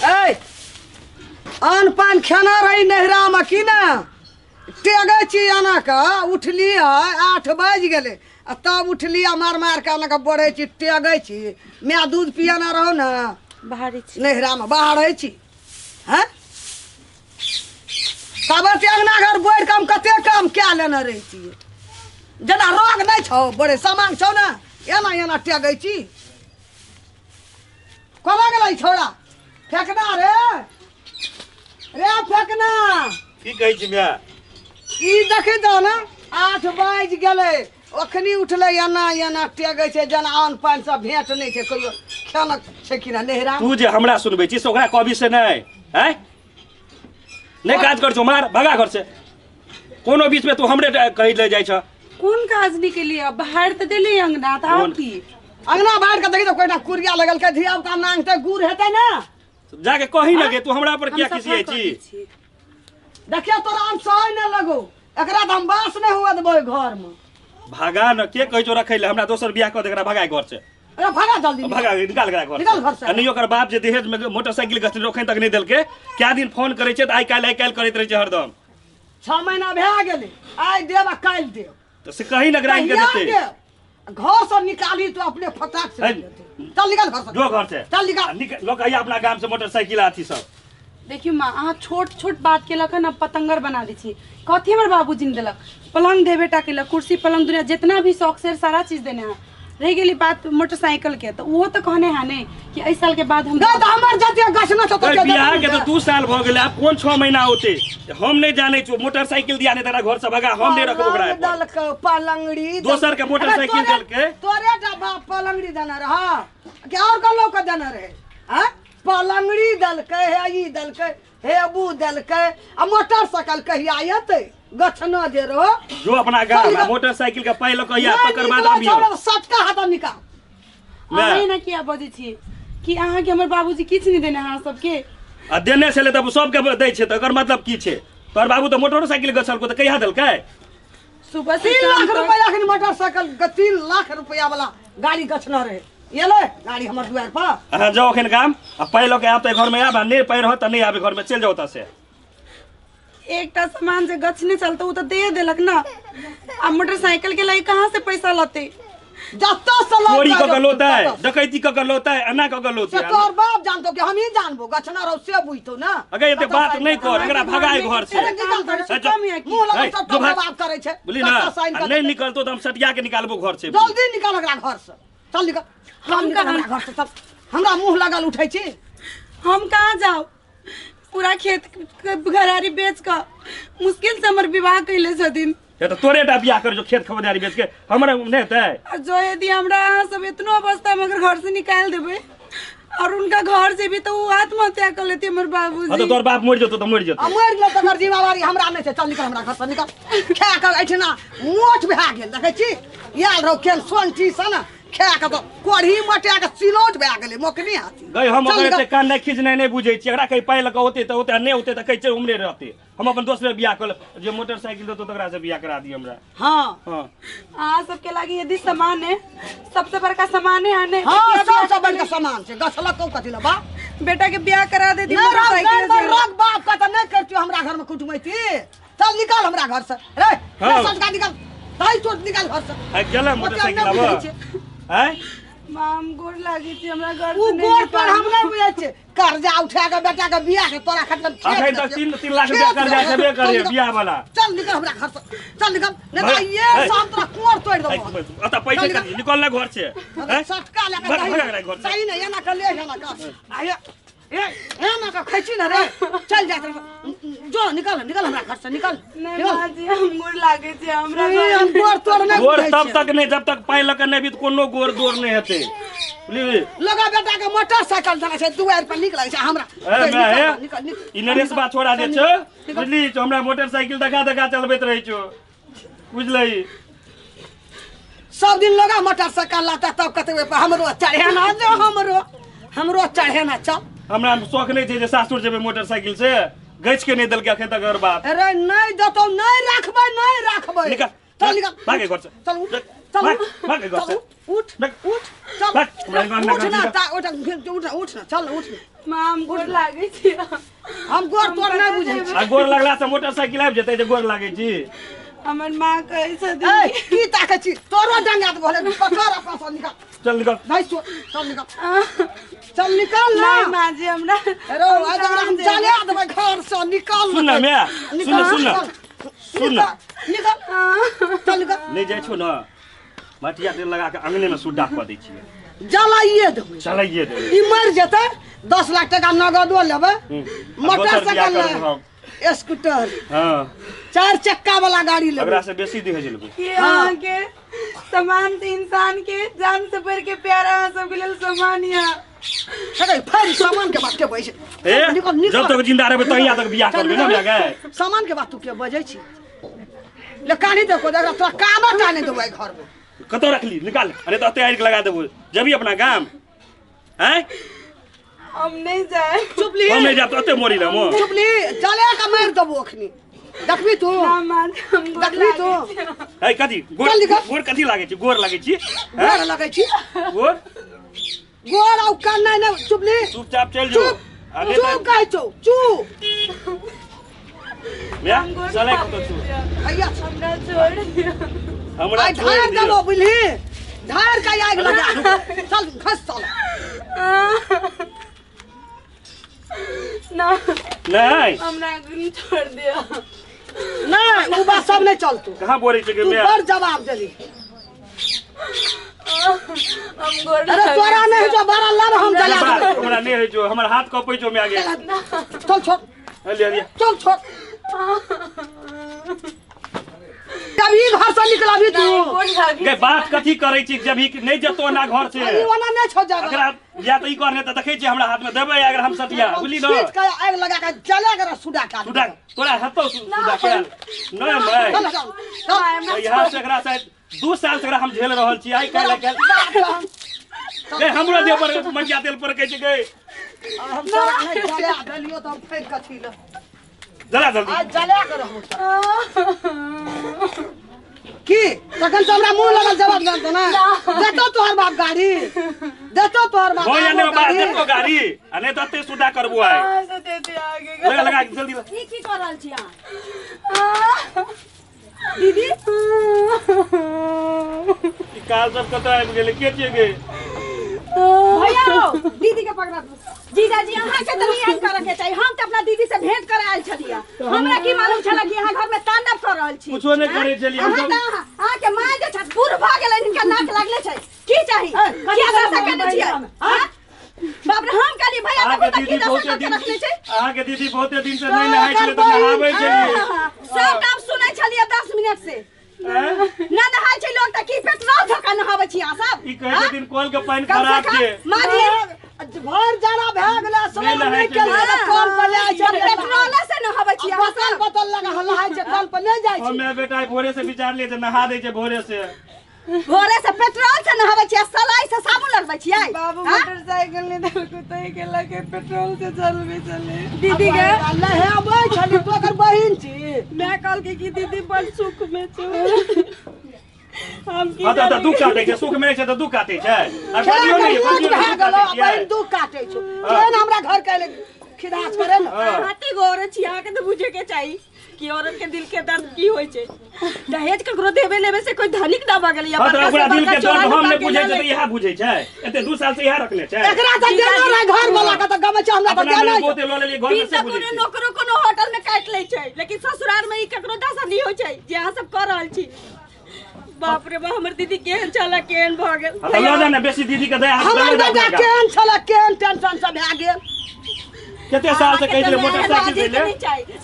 ए अन्न पान खेना रही नहरा में की ना टेगे छी एना के उठली है 8 बाजि गेलै आ तब उठली आ मार मार के एना के बढ़ै छी टेगे छी माय दूध पियाना रहो ना बाहर छी नहरा में बाहर छी हैं तब अंगना घर बढ़ि के हम कते काम कए लेने रहै छियै जेना रोग नहि छौ बड़े सामान छौ ने एना एना टेगे छी कोना गेलै छौड़ा फेकना रे रे फेकना की कहै छी माय ई देखै दह ने 8 बाजि गेलै अखनी उठलै एना एना टेगै छै जेना अन्न पानि सब भेंट नहि छै कहियो खेलक छै कि नहि नहिरा तू जे हमरा सुनबै छी से ओकरा कहबी से नहि आँय नहि काज कर छौ मार भगा घर से कोनो बीच में तू हमरे कहि ले जाइ छ कोन काज निकलिए बाहर तऽ देली अंगना तऽ आब की अंगना बाहर के देखी तऽ कोइटा कुरिया लगलकै धिया पुता नांगते गुड़ हेतै ने जाके कही लगे तू हमरा पर हम किया सफा खिसियाइ कऽ छी दै छी। देखियौ तोरा हम सहै नहि लगो एकरा तऽ हम बास नहि हुए देबै घर में भागा न के कहै छौ रखै ले हमरा दोसर बियाह कऽ दे एकरा भगाय घर से अरे भगा जल्दी भगा निकाल एकरा घर निकाल घर से। आ नहि ओकर बाप जे दहेज में मोटरसाइकिल गछने रखै तक नहि देलकै क्या दिन फोन करै छै तऽ आइ काल्हि करैत रहै छै हरदम 6 महीना भए गेलै आइ देब आ काल्हि देब तऽ से कही न एकरा आनि के कहिया देतै देब? घर से निकाली तो अपने फटाक से है। चल निकाल घर से जो घर से चल निकाल लोक आइया अपना गाम से मोटरसाइकिल अथी सब देखियौ माँ अहाँ छोट छोट बात के लऽ कऽ ने पतंगर बना दै छी कथी हमर बाबूजी ने देलक पलंग देबे टा केलक कुर्सी पलंग दुनिया जितना भी शौक से सारा चीज देने है रहि गेली बात मोटरसाइकिल के तऽ ओहो तऽ कहने है ने कि एहि साल के बाद हम नहीं तो हमर जते गछना छौ तते बियाह के तो 2 साल भऽ गेलै आब कोन 6 महीना होते हम नहि जानै छी मोटरसाइकिल दिया नहि तोरा घर से भगा हम नहि रखबो ओकरा पलंग देलकै पलंगड़ी दोसर के मोटरसाइकिल देलकै। तोरे टा बाप पलंगड़ी देने रह कि और कलो के देने रहे हैं पलंगड़ी देलकै हे ई देलकै हे बू देलकै आ मोटरसाइकिल कहिया एतै गछना जे रहो जो अपना गाम आ मोटरसाइकिल के पाइ लऽ कऽ आइया तकर बाद आबियौ सटका हाथ निकाल अहाँ एना किया बजै छी कि अहाँके हमर बाबूजी किछु नहि देने अहाँ सबके आ देने छलै तब सबके दै छै तकर मतलब की छै तोहर बाबू तऽ मोटरसाइकिल गछलको तऽ कहिया देलकै सुबह से 3 शाम लाख तक रुपया अखन मोटरसाइकिल के 3 लाख रुपया वाला गाड़ी गछना रहे एलै गाड़ी हमर दुआर पर अहाँ जाउ एखन गाम आ पाइ लऽ के आयब तऽ घरमे आयब आ नहि पाइ रहत तऽ नहि आबे घरमे चलि जाउ ओतऽ से एकटा सामान जे गछने चलते ओ तऽ दे देलक ना आ मोटरसाइकिल के लिए कहाँ से पैसा लते जतऽ से लऽ चोरी कऽ के लोतै ततऽ। डकैती कऽ के लोतै एना कऽ के से लोतै तोहर बाप जानतो कि हम ही जानबो गछना रहो से बुझतो ना अगे एते बात नहि कर एकरा भगाय घर से अरे निकाल ए, जो- कम है की मुंह लगा है, सब जो भाग। जवाब करे छै बुझली ना कतऽ साइन आ कर नहि निकलतो तऽ हम सटिया के निकालबो घर से जल्दी निकाल एकरा घर से चल निकल हम हम निकल कहाँ- हमरा घर से चल हमरा मुंह लगल उठै छी हम कहाँ जाओ पूरा खेत के घरारी बेच कऽ मुश्किल से हमर विवाह कैले छथिन ये तऽ तोरे टा बियाह कर जो खेत खबरदारी बेच के हमरा नहि हेतै आ जो यदि हमरा अहाँ सब इतनो अवस्था में अगर घर से निकाल देबै और उनका घर जेबी तो वो आत्महत्या कर लेती हमर हाँ तऽ बाबूजी तोहर बाप मरि जेतौ तऽ मरि आ जेतौ मरि गेल तकर जिम्मेवारी हमरा नहि छै चल निकल हमरा घर से निकल खा कऽ एहिठिना मोट भए गेल देखै छी आयल रहो केहन सोनटी सन खा कऽ तऽ कोढ़ी मटिया कऽ सिलौट भए गेलै मोकनी हाथी गई हम चल ओकर निकल। एते कान नहि खींचनाइ नहि बुझै छी एकरा कहीं पाइ लऽ कऽ होतै तऽ होतै आ नहि होतै तऽ कहै छै उमरे रहतै हम अपन दोसरे बियाह कऽ लेब जे मोटरसाइकिल देतौ तकरा से बियाह करा दी हमरा हाँ हाँ अहाँ सबके लागी यदि सामान है सबसे बड़का सामान है ने हाँ सबसँ बड़का सामान छै गछलक कौ कथी लए बा बेटा के बियाह करा दे दी नहि रख मोटरसाइकिल नहि से। रख बाप का तऽ नहि करतियो हमरा घर में कुटुमैती चल निकाल हमरा घर से रे हाँ। रे सटका निकाल ताई चोट निकाल घर से आ गेलै ओते मोटरसाइकिल नहि आब बुझै छियै। आँय माँ हम गोर लागै छी हमरा घर उ से नहीं गोर पर निकालू। हम नहि बुझै छियै कर्जा उठा के बेटा के बियाह के तोरा खतम अखन तक 3 लाख रुपया कर्जा छेबे करे बियाह वाला चल निकल हमरा घर से चल निकल नहीं भाग। तऽ ये ए। शाम तोरा कुआर तोड़ि देबो अतऽ पैसे कथी निकल ना घर से आँय? सटका लए भाग, भाग एकरा घर के से। सही नहि एना के ले एना के आये ए एना के खैची न रे चल जा जो निकल निकल हमरा घर से निकल नहीं निकल माँ जी हम गोर लागै छी हमरा ई घर हम गोर तोड़ नहि गोर बुझै तब छियै। तक नहीं जब तक पाइ लऽ के नहि भी कोनो गोर दोर नहि हेतै बुझलिही लगा बेटा के मोटरसाइकिल देने छै दुआरि पर नीक लगै छै हमरा ए, निकल, मैं हे, निकल निकल ई नरेशबा छोड़ा दे छौ बुझली छौ हमरा मोटरसाइकिल देखा देखा चलबैत रहै छौ बुझलही सब दिन लगा मोटरसाइकिल लाता तब कते पर हमरो चढ़े ना जो हमरो हमरो चढ़े ना चल हमरा शौक नहि छै जे सासुर जेबै मोटरसाइकिल से गछि के नहि देलकै अखन तक अगर बाप अरे नहीं देतौ नहीं राखबै नहीं राखबै निकल चल निकल भागे घर से चल उठ। चल भाग, भाग घर से। चल उठ उठ चल भाग, हमरा अंगना उठ ना घर ता उठ उठ उठ ना चल उठ ना। माँ हम गोर लागै छी। हम गोर तोर नहि बुझै छी। आ गोर लगला से मोटरसाइकिल आबि जेतै जे गोर लागै छी। हमर माँ कहै छथिन ए की ताकै छी तोरो डंगा त भले पकड़ अपन से निकाल। चल निकल। नहीं चल चल निकल चल निकल ना। नहीं माँ जी हमरा अरे आज हमरा हम चले देबै घर से निकल। सुन ना मैं सुन सुन सुन ना निकल चल निकल। नहीं जाइ छौ ना मटिया तेल लगा के अंगने में सुड्डा कऽ दै छियै। जलाइए देबै जलाइए देबै। ई मर जेतै 10 लाख टका नगदो लेबै मोटरसाइकिल स्कूटर हां 4 चक्का वाला गाड़ी लेबै। एकरा से बेसी दहेज लेबै। कि अहाँ के सामान त इंसान के जान से बढ़ के प्यारा अहाँ सबके लेल सामान या अरे फेर सामान के बात के बजै ए निकल निकल। जब तक जिंदा रहबै तहिया तक बियाह करबै ना गे। सामान के बात तू के बजै छी ले कानी देखो देखा तोरा कानो टाने देबै घर में। कतौ रखली निकाल। अरे तो अते आइक लगा देबो जबी अपना गाम हैं। हम नहीं जाए। चुप ली हम नहीं जाब तो अते मोरी लेमो। चुप ली चले के मार देबो अखनी देखबी तू ना माँ हम देखबी तू। ए कथी गोर गोर कथी लागै छी? गोर लागै छी गोर लागै छी गोर गोर औ कान नै नै। चुप ली चुपचाप चल जो। चुप कहै छौ चुप। म्या चले कतौ छु भैया हमरा छोड़ दियो। हमरा धार देबो बुझली धार के आगि लगा चल खस चल। ना नहीं हमरा छोड़ दियो। नहीं उ बात सब नहीं चलतो। कहां बोलै छै के तू बड़ जवाब देली। हम गोर अरे तोरा नहीं जो बड़ा लड़ हम जला देबै। हमरा नहीं है जो हमर हाथ कपै छौ मे आगे। चल छोड़ ले ले चल छोड़। कभी घर से निकलबी तू गे बात कथी करै छी जब ही नहीं जतो ना घर से। अरे ओना नहीं छो जा एकरा या त ई करने त देखै छी हमरा हाथ में देबै अगर हम सटिया बुझली न। छीट के आगि लगा के जला के सुडा का सुडा तोरा हेतौ सुडा के नहीं मैं यहाँ से एकरा से 2 साल से एकरा हम झेल रहल छी। आई काल्हि गे हमरो देह पर मटिया तेल पर कहै छै गे। हम तोरा नहीं जला देलियो त हम फेर कथी ल जला जल्दी आज जला के रहू की तखन त हमरा मुंह लगल जवाब देतो ना। देतो तोहर बाप गाड़ी देतो तोहर बाप हो जाने बाप देतो गाड़ी आ नहीं त अते सुडा करबो आइ। हां से देते आगे लगा लगा जल्दी। की की कर रहल छी अहाँ दीदी? ई काल सब कत आबि गेलै के छियै गे? भैया दीदी के पकड़ा जीजाजी अहाँ के त नहीं एहन करऽ के चाही। हम त अपना दीदी से भेंट करे आयल छलियै। हमरा की मालूम छल कि अहाँ घर में तांडव कर रहल छी। कुछो नहीं करै छलियै हम। अहाँ के माय जे छथि बूढ़ भ गेलै हिनका नाक लागले छै की चाही की दशा केने छियै? बाप रे हम कहली भैया देखो त की दशा के रखले छै। अहाँ के दीदी बहुते दिन से नहीं नहाय छलै त नहाबै छलियै। सब काम सुनै छलियै 10 मिनट से ना नहाय छै लोग त की पेट्रोल धोखा नहाबै छी अहाँ सब। ई कहै छथिन कल के पानि खराब छै। माँ जी भर जाड़ा भए गेलै स्नान नहि केलकै कल पर जाइ छै पेट्रोल से नहाबै छी अहाँ सब। बोतल लगा नहाय छै कल पर नहि जाइ छै। हमे बेटा भोरे से विचार लिए जे नहा दै छै भोरे से। भोरे से पेट्रोल से नहाबै छी सलाई से साबुन लगबै छी। बाबू मोटरसाइकिल नहीं देलको त ई के लगे पेट्रोल से चलबे चले। दीदी के नहाबै छली तो ओकर बहिन छी। मैं कहल के कि दीदी बड़ सुख में छौ। हम की हां त दुख काटै छै सुख में छै त दुख काटै छै। आ बजियो नहीं बजियो बहिन दुख काटै छौ केहन हमरा घर के खिदास करे न। हाथे गोरे छी अहाँ के त बुझे के चाही कि औरत के दिल के दर्द की होय छै। दहेज ककरो देबे लेबे से कोई धनिक ना भ गेलै। हां त ओकरा दिल के दर्द हम नै बुझै छै त इहा बुझै छै। एते 2 साल से इहा रखले छै। एकरा त देना रहे घर वाला के त गमै छै हमरा त देना बहुते ल लेलियै घर में से बुझै छै। कोनो नौकरो कोनो होटल में काट लै छै लेकिन ससुराल में ई ककरो दशा नहीं होय छै जे अहाँ सब कर रहल छी। बाप रे बा हमर दीदी केहन छला केहन भ गेल। हां त ल जा ने बेसी दीदी के दया हमर बेटा केहन छला केहन टेंशन सब भए गेल। कते साल से कहै छलै मोटरसाइकिल दै ले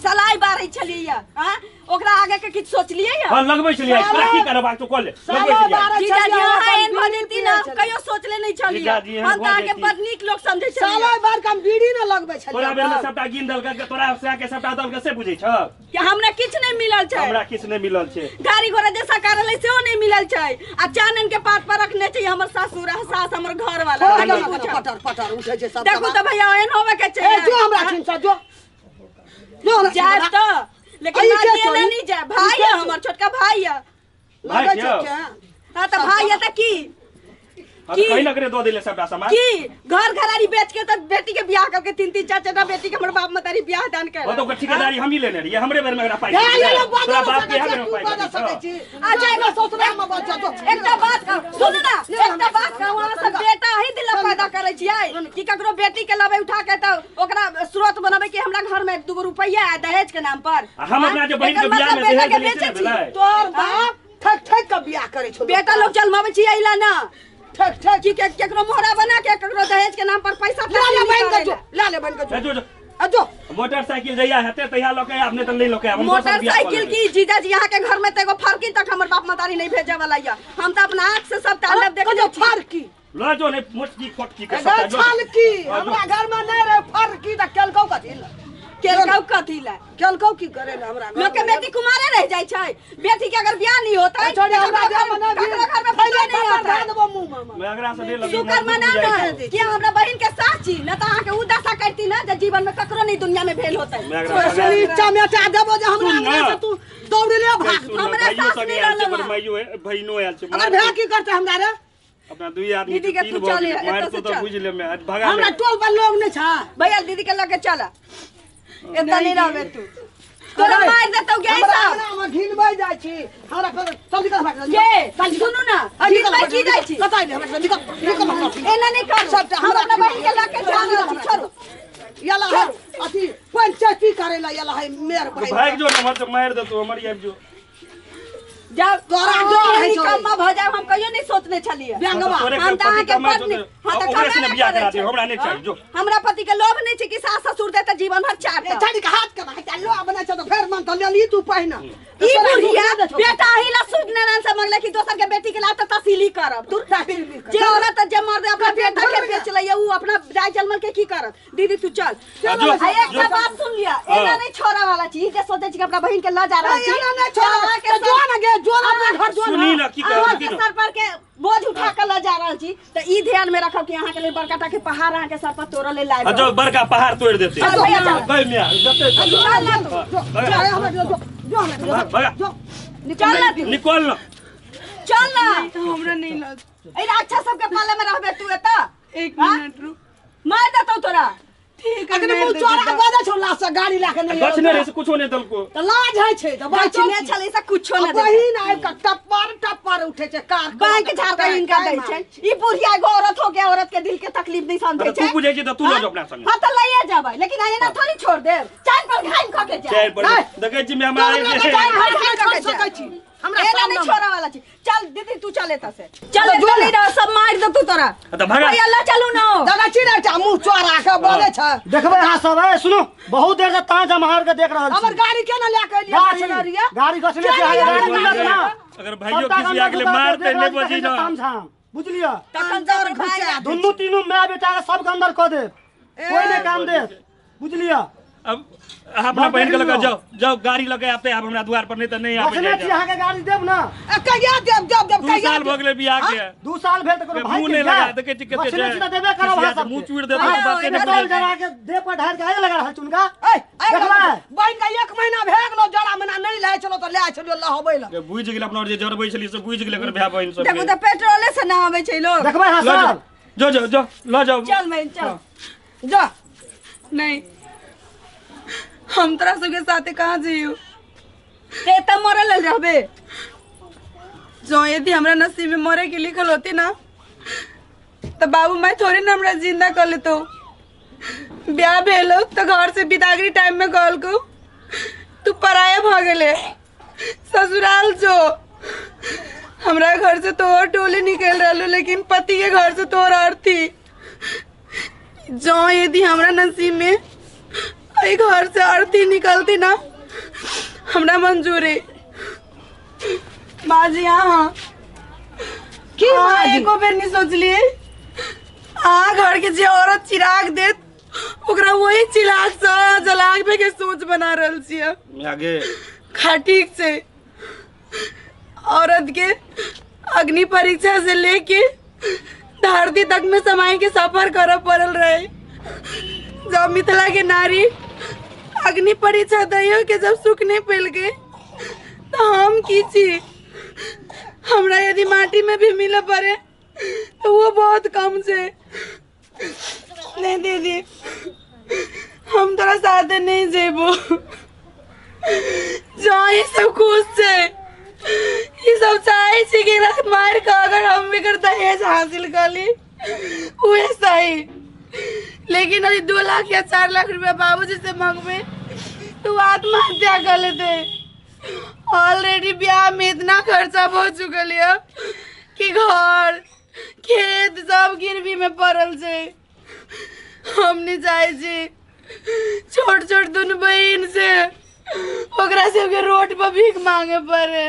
सलाई बारै छलियै हां ओकरा आगे के किछ सोचलियै? हां लगबै छलियै तोरा की करबाक तो कह ले लगबै छलियै। जीजाजी अहाँ एहन भ जैती ना कहियो सोचले नहीं छलियै। हम त अहाँ के बड़ नीक लोग समझै छलियै। सलाई बार के हम बीड़ी ना लगबै छलियै। तोरा बेर में सबटा गिन देलक तोरा से के सबटा दलक से बुझै छ कि हमरा किछ नहीं मिलल छै। हमरा किछ नहीं मिलल छै। गाड़ी घोड़ा जे सरकार लै सेहो नहीं मिलल छै। आ चानन के पात पर रखने छै हमर सासुर आ सास हमर घर वाला। पटर पटर उठै छै सब। देखू त भैया एहन होबे के छै। ए जो हमरा छिन से जो जो जाब त लेकिन माँ जी एना नहीं जाए। भाई है हमर छोटका भाई है लगै छै के हां त भाई ये त की की कहीं ना करे दो दिले सबटा सामान की घर घरारी बेच के त बेटी के बियाह करके तीन तीन चार चार बेटी के हमर बाप मतारी बियाह दान कर। वो तो ओकर ठेकेदारी हम ही लेने रहिए, हमरे बेर में एकरा पाई तोरा बाप के यहाँ में पाई। अच्छा एगो ससुरा में बच्चा तो एकटा बात कह, सुन ना, एकटा बात कह, वहां सब बेटा ही दिल पैदा करै छियै कि ककरो बेटी के लबै उठा के त ओकरा स्रोत बनबै कि हमरा घर में 2 रुपैया है दहेज के नाम पर। हम अपना जे बहिन के बियाह में दहेज बेचै छियै। तोर बाप ठक ठक के बियाह करै छौ, बेटा लोग जन्माबै छियै इला ना ठक ठक कि केकरो मोहरा बना के केकरो दहेज के नाम पर पैसा ले ले बहन के जो, ले ले बहन के जो, जो जो मोटरसाइकिल जइया हेते तहिया लके आपने त नहीं लके आब। मोटरसाइकिल की जीजाजी यहाँ के घर में त एगो फरकी तक हमर बाप मतारी नहीं भेजे वाला या, हम त अपना आंख से सब तांडव देख जो फरकी ल जो नहीं मोटकी फोटकी के सब छलकी हमरा घर में नहीं रहे फरकी त केलकौ कथि ल, केलकौ कथि ल, केलकौ की करे ल हमरा लोग के बेटी कुमारे रह जाय छै, बेटी के अगर बियाह नहीं होता है छोड़ी हमरा बियाह में ककरो घर में पहिले नहीं होता है मुंह में मैं अगरा से लगी शुक्र मना ना कि हमरा बहिन के साथ छी न त अहाँ के उ दशा करती ना जे जीवन में ककरो नहीं दुनिया में भेल होतै। सुनी चमेटा देबो जे हमरा अंगना से तू दौड़ ले भाग, हमरा साथ नहीं रहल माइयो बहिनो आयल छै। अगर भैया की करते हमरा रे अपना दुई आदमी दीदी के तू चल मार तो त बुझ ले मैं आज भगा हमरा टोल पर लोग नहीं छा भैया दीदी के लगे चला एता नहीं रहबे तू, तोरा मार देतौ गे सब। हमरा घिनबै जाय छी हमरा चल निकल हमरा के सुनू ना घिनबै की जाय छी कतै ले हमरा निकल निकल एना नहीं कर सबटा हमरा अपना बहिन के लके जा रहल छी छोड़ो याला है अथी पंचायती करेला याला है मेर भाई भाग जो न मत मार देतौ हमर आबि जो जा तोरा डर है निकम्मा भ जाय हम कहियो नहीं सोचने छलिए। व्यंगवा हम त अहाँ के पत्नी हां त ओकरे से बियाह करा दे हमरा नहीं चाहिए जो हमरा पति के लोभ नहीं छै कि सास ससुर दे त जीवन भर चाट छाड़ी के हाथ के भाई लो बना छ त फेर मन त लेली तू पहिना ई बुढ़िया बेटा ही ला सूद नारायण से मंगले कि दोसर के बेटी के ला त तसीली करब दूर जे औरत जे मर्द अपना बेटा के बेच लैया उ अपना जाय जलमल के की करत। दीदी तू चल आ एकटा बात सुन लिया एना नहीं छोड़ा वाला चीज जे सोचे छी कि अपना बहिन के ल जा रहल छी एना नहीं छोड़ा के जो ना गे जो अपना घर जो सुनी ना की कहब के सर पर के बोझ उठा के ल जा रहल छी त ई ध्यान में रखब कि अहाँ के लिए बड़का टा के पहाड़ अहाँ के सर पर तोड़ले ले लायब जो बड़का पहाड़ तोड़ देते गई मियां जते चल ना तू जा हमरा जो जो हमरा जो चल ना निकल ना चल ना तो हमरा नहीं लग ए राक्षस सब के पाले में रहबे तू एता। एक मिनट रुक मार देतौ तोरा ठीक है अगर मुंह चोरा बजे छौ लाश से गाड़ी ला के नहीं गछने रे से कुछो नहीं दलको त लाज है छै त बचने छलै से कुछो न दे बहिन आबि के टप्पर टप्पर उठे छै कार बैंक झाड़ के इनका दै छै ई बुढ़िया एगो औरत हो के औरत के दिल के तकलीफ नहीं समझै छै तू बुझै छी त तू ल जो अपना संग हां त लइए जाबै लेकिन एना थोड़ी छोड़ देब चार पर घाम ख के जा चार पर देखै छी मैं हमरा सकै छी हमरा एना नहीं छोड़ा वाला छी चल दीदी तू चल एता से चल एता नहीं रह सब मार देतौ तोरा त भगा भैया ल चलू ना दादा छी ना चा मुंह चोरा के बोले छ देखबै अहाँ सब ए सुनो बहुत देर से तां जमहार के देख रहल छी हमर गाड़ी केना ले के एलियै गाड़ी गाड़ी गछने छै गाड़ी मिलत ना अगर भाइयो किसी आगले मारते नहीं बजी ना ताम झाम बुझलियै तखन जर भाई दुनू तीनू my बेटा के सब के अंदर क दे कोई नहीं काम दे बुझलियै। अब अपना बहन के लगा जाओ जाओ गाड़ी लगे आते आप हमरा द्वार पर नहीं त नहीं आबे गछने छी अहाँ के गाड़ी देब ना कहिया देब देब देब 2 कहिया साल भ गेलै बियाह के 2 साल भेल त कोनो भाई मुंह के नहीं लगा देखै छी कते गछने छी त देबे करब अहाँ सब मुंह चूड़ देत बाते नहीं पेट्रोल जरा के देह पर ढार के आग लगा रहल चुनका ए ए बहिन के 1 महीना भे गेलो जरा महीना नहीं ले चलो त ले चलो लहबै ल बुझ गेल अपना जे जरबै छली से बुझ गेल एकर भाय बहिन सब देखू त पेट्रोले से ना आबै छै लोग देखबै अहाँ सब जो जो जो ल जाओ चल बहिन चल जा नहीं हम तोरा सबके साथे कहाँ जइयो ते त मरल रहबे जो यदि हमरा नसीब में मरे के लिखल होती ना तो बाबू माई थोड़ी ना हमरा जिंदा कर लेतो। ब्याह भेलो तो घर से बिदागरी टाइम में कहलको तू पराया भ गेले ससुराल जो हमरा घर से तोहर टोली निकल रहलो लेकिन पति के घर से तोहर अर्थी जो यदि हमरा नसीब में घर से अर्थी निकलती ना हमरा मंजूर है। माँ जी हाँ की माँ जी एको बेर नहीं सोचलिए आ घर के जे औरत चिराग देत ओकरा वही चिराग से जलावे के सोच बना रहल छियै। आगे ठीक से औरत के अग्नि परीक्षा से लेके धरती तक में समय के सफर करे पड़ल रहे। जब मिथिला के नारी अग्नि परीक्षा दैयो के जब सुख नहीं पैल गए तो हम की छी। हमरा यदि माटी में भी मिले पड़े तो वो बहुत कम छै। नहीं दीदी, हम तोरा साथे नहीं जेबो। जहाँ ई सब खुश छै, ई सब चाहे छी कि एकरा मारि कऽ अगर हम एकर दहेज हासिल कर ली उहे सही। लेकिन यदि 2 लाख या 4 लाख रुपया बाबूजी से मांगबे तो आत्महत्या कर लेते। ऑलरेडी ब्याह में इतना खर्चा हो चुकल है कि घर खेत सब गिरवी में पड़ल छै। हम नहीं चाहे छी छोट छोट दुनू बहिन से ओकरा सबके रोड पर भीख मांगे पड़े।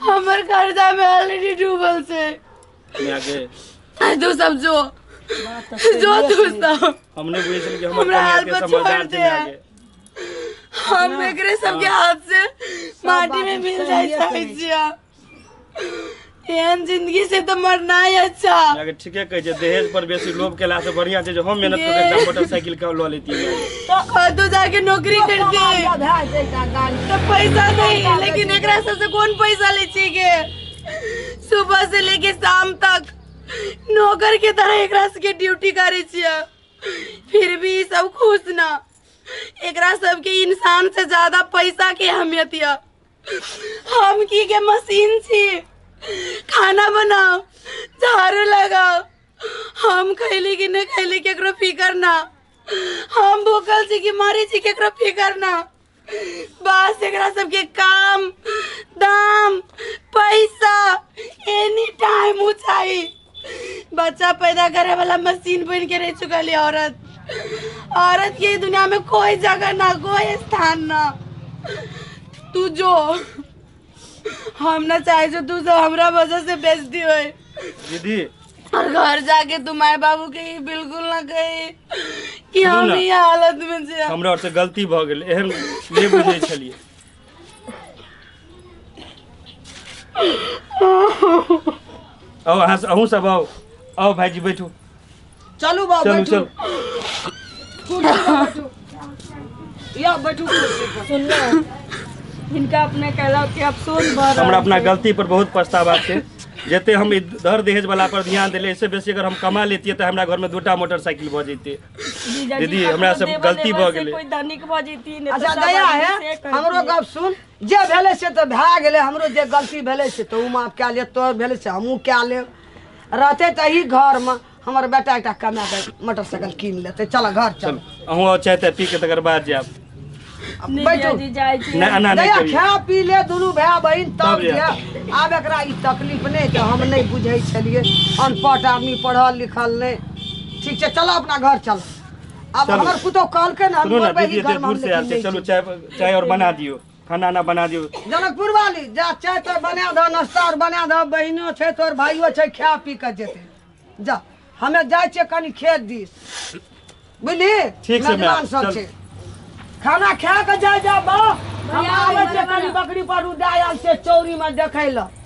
हमर कर्जा में ऑलरेडी डूबल छै। तू सब जो जो तू सब हमने बुझे छल कि हमर कनिया के समझदार छै। हम एकरे सबके हाथ से माटी में मिल जाए चाहे छियै। एहन जिंदगी से तो मरना ही अच्छा। ठीके कहै छै, दहेज पर बेसी लोभ केला से बढ़िया छै जे हम मेहनत कऽ के मोटरसाइकिल के लऽ लेतियै। तो जाके नौकरी करते तो पैसा नहीं, लेकिन एकरा सबसे कौन पैसा ले छी के? सुबह से लेके शाम तक नौकर के तरह एकरा सबके ड्यूटी करे छियै, फिर भी सब खुश ना। एकरा सबके इंसान से ज्यादा पैसा के अहमियत यऽ। हम की के मशीन छी? खाना बनाओ, झाड़ू लगाओ, हम खैली कि नहीं खैली केकरो फिकर ना, हम भूखल छी कि मरी छी केकरो फिकर ना। बस एकरा सबके काम दाम पैसा एनी टाइम उ चाही। बच्चा पैदा करे वाला मशीन बन के रह चुकल है औरत। औरत के दुनिया में कोई जगह ना, कोई स्थान ना। तू जो हम ना चाहे जो तू सब हमरा वजह से बेइज्जती होए दीदी, और घर जाके तू माय बाबू के ही बिल्कुल ना कही कि हम ई हालत में छे। हमरा और से गलती भ गेल, एहन नहीं बुझै छलियै। आओ अहाँ अहूँ सब आओ, आओ भाईजी बैठू। चलू बाबू बैठू, बैठू या बैठू। सुन लो हिनका अपने कहला कि अफसोस भर। हमरा अपना गलती पर बहुत पछतावा छै। जते हम दर दहेज वाला पर ध्यान देले, इससे बेसी अगर हम कमा लेतियै तऽ हमरा घर में 2टा मोटरसाइकिल भऽ जैते। दीदी हमरा सब गलती भऽ गेलै। कोई धनिक भऽ जैती ने। अच्छा दया है, हमरो गप सुन। जे भेलै से तऽ भए गेलै, हमरो जे गलती भेलै से तऽ ओ माफ कए लेब, तोहर भेलै से हमहूँ कए लेब। रहते तऽ एही घरमे हमर बेटा एकटा कमा कऽ मोटरसाइकिल कीन लेतै। चल घर चल। अहूँ चाय ताय पी के तकर बाद जायब। खा पी ले दुनू भाय बहिन तब जायब। आब एकरा ई तकलीफ नहि तऽ हम नहि बुझै छलियै, अनपढ़ आदमी पढ़ल लिखल नहि। ठीक छै चल अपना घर चल। आब हमर पुतोह कहलकै ने हम दूर से आयल छै, चलू चाय चाय और बना दियौ, खाना ना बना दियौ। जनकपुर वाली जा चाय तो बना दह, नाश्ता और बना दह, बहिनो छै तोहर भाइयो छै, खा पी के जेतै। जा हमे जाइ छियै कनि खेत दिस, बुझली? मेजबान सब छै, खाना खा के जाय जा बा। हम आबै छियै कनि बकरी पर उदायल छै चौरी में देखै लए।